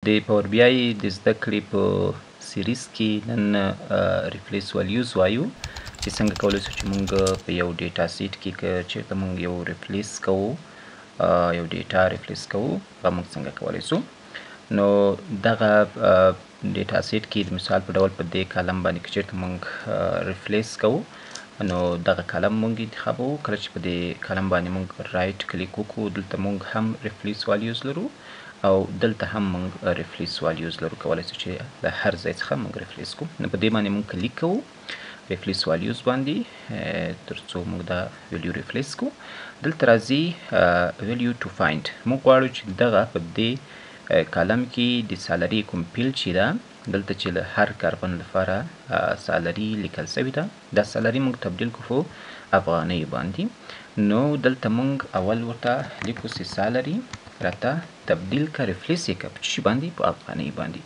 د Power BI د زده کړې په series کې نن replace values وایو چې څنګه کولی شو چې مونږ په یو data set کې که چېرته مونږ یو replace کوو، یو data replace کوو، هغه مونږ څنګه کولی شو. نو دغه data set کې د مثال په ډول په دې column باندې که چېرته مونږ replace کوو، نو دغه column مونږ انتخابوو. کله چې په دې column باندې مونږ right click وکړو، دلته مونږ هم replace values لرو او دلته هم مونږ replace values لرو. کولی شو چې له هر ځای څخه مونږ replace کوو. نو په دې باندې مونږ کلیک کوو replace values باندې، تر څو مونږ دا value replace کوو. دلته راځي value to find. مونږ غواړو چې دغه په دې column کې د salary کوم field چې ده، دلته چې له هر کارمند لپاره salary لیکل شوې ده، دا salary مونږ تبدیل کړو افغانیو باندې. نو دلته مونږ اول ورته لیکو چې salary راته تبدیل که، replace یې که په څه باندې؟ په افغانۍ باندې.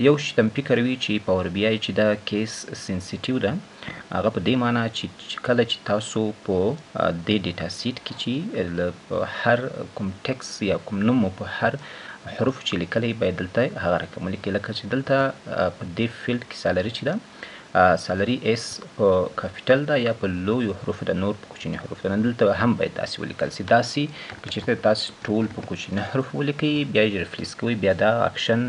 یو شی ته فکر وي چې Power BI چې دا case sensitive ده، هغه په دې معنی چې کله چې تاسو په دې data set کې چې هر کوم ټیکس یا کوم نوم مو په هر حروف چې لیکلی، باید دلته هغه رقم ولیکئ. لکه چې دلته په دې field کې salary چې ده، salary S په capital ده یا په لویو حروفو ده، نور په کوچني حروفو ده. دلته هم باید داسې ولیکل سي. داسې که چېرته تاسو ټول په کوچني حروف ولیکئ، بیا یې replace کوئ، بیا دا اکشن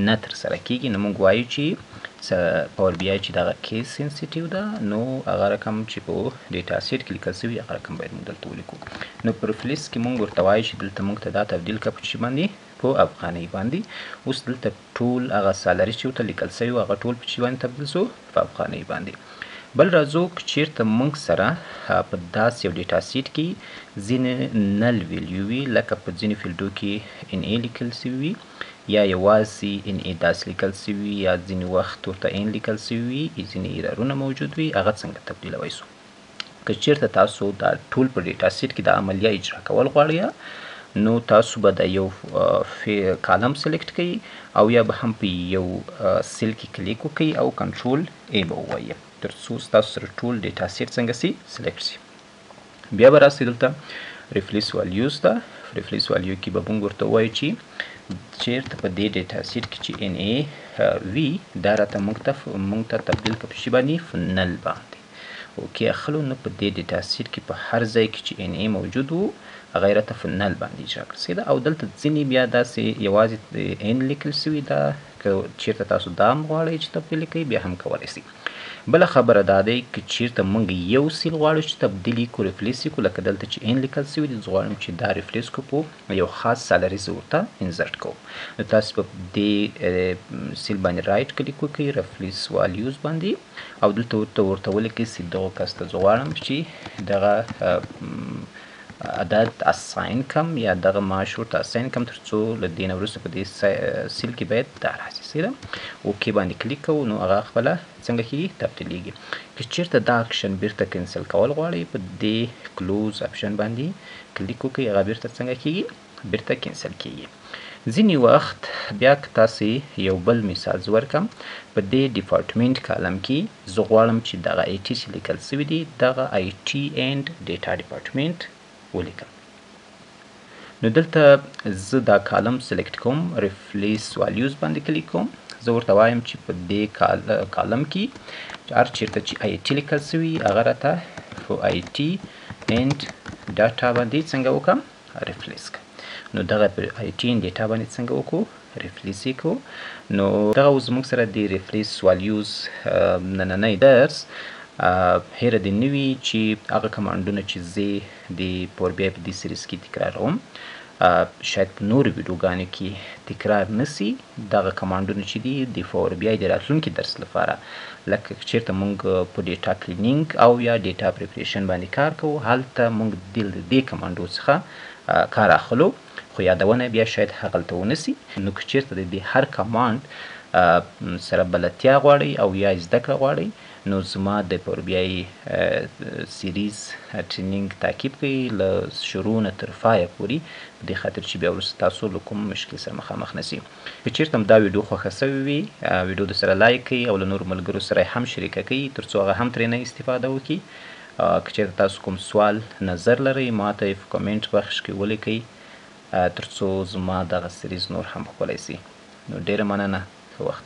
نه ترسره کیږي. نو موږ وایو چې Power BI چې دغه case sensitive ده، نو هغه رقم چې په data set کې لیکل شوي، هغه رقم باید موږ دلته ولیکو. نو په replace کې موږ ورته وایو چې دلته موږ ته دا تبدیل کړه په څه باندې؟ په افغانۍ باندې. اوس دلته ټول هغه salary چې ورته لیکل شوی، هغه ټول په څه باندې تبدیل شو؟ په افغانۍ باندې. بل راځو که چېرته موږ سره په داسې یو data set کې ځینې null value وي، لکه په ځینې field و کې NA لیکل شوي وي یا یوازې NA داسې لیکل شوي وي، یا ځینې وخت ورته N لیکل شوي وي، ځینې error ونه موجود وي، هغه څنګه تبدیلوی شو؟ که چېرته تاسو دا ټول په data set کې د عملیه اجرا کول غواړئ، نو تاسو به د یو column select کړئ او یا به هم په یو cell کې کلیک وکړئ او Control A به ووایئ، تر څو ستاسو سره ټول data set څنګه سي؟ select سي. بیا به راسئ دلته replace values ته. replace value کې به موږ ورته ووایو چې چېرته په دې data set کې چې NA وي، دا راته موږ ته تبدیل کړه په څه باندې؟ په null باندې. okay اخلو. نو په دې data set کې په هر ځای کې چې NA موجود وو، هغه یې راته په null باندې اجرا کړ. صحیح ده. او دلته ځینې بیا داسې یوازې N لیکل شوي ده، که چېرته تاسو دا هم غواړئ چې تبدیل کړئ، بیا هم کولی شئ. بله خبره دا دی که چېرته موږ یو cell غواړو چې تبدیل یې کړو، replace یې کړو، لکه دلته چې N لیکل شوي دي، زه غواړم چې دا replace کړو په یو خاص salary زه ورته insert کوم. نو تاسو په دې cell باندې right click وکړئ، replace values باندې، او دلته ورته ولیکئ چې دغه کس ته زه غواړم چې دغه عدد assign کم یا دغه معاش ورته assign کم، تر څو له دې نه وروسته په دې cell کې باید دا راشي. صحیح ده. okay باندې کلیک کوو، نو هغه خپله څنګه کېږي؟ تبدیلیږي. که چېرته دا اکشن بیرته cancel کول غواړئ، په دې close option باندې کلیک وکړئ، هغه بیرته څنګه کېږي؟ بیرته cancel کېږي. ځینې وخت بیا که تاسې یو بل مثال زه ورکړم، په دې department column کې زه غواړم چې دغه IT چې لیکل شوي دي، دغه IT and data department ولیکم. نو دلته زه دا column select کوم، replace values باندې کلیک کوم. زه ورته وایم چې په دې column کې هر چېرته چې IT لیکل شوي، هغه راته په IT and data باندې څنګه وکړم؟ replace کړم. نو دغه په IT and data باندې څنګه وکړو؟ replace یې کړو. نو دغه اوس زموږ سره د replace values نننی درس. هېره دې نه وي چې هغه command ونه چې زه د Power BI په دې series کې تکراروم، شاید په نورو ویډیوګانو کې تکرار نه سي. دغه command ونه چې دي د Power BI د راتلونکي درس لپاره، لکه چېرته موږ په data cleaning او یا data preparation باندې کار کوو، هلته موږ د دې command و څخه کار اخلو، خو یادونه بیا شاید هغلته ونه سي. نو که چېرته د دې هر command سره بلدتیا غواړئ او یا زده کړه غواړئ، نو زما د Power BI series training تعقیب کړئ له شروع نه تر پایه پورې، په دې خاطر چې بیا وروسته تاسو له کوم مشکل سره مخامخ نه سئ. که چېرته هم دا ویډیو خوښه سوې وي، ویډیو در سره like کړئ او له نورو ملګرو سره هم شریکه کړئ، تر څو هغه هم ترې نه استفاده وکړي. که چېرته تاسو کوم سوال نظر لرئ، ما ته یې په کمنټ بخش کې ولیکئ، تر څو زما دغه series نور هم ښکلی سي. نو ډیره مننه، ښه وخت.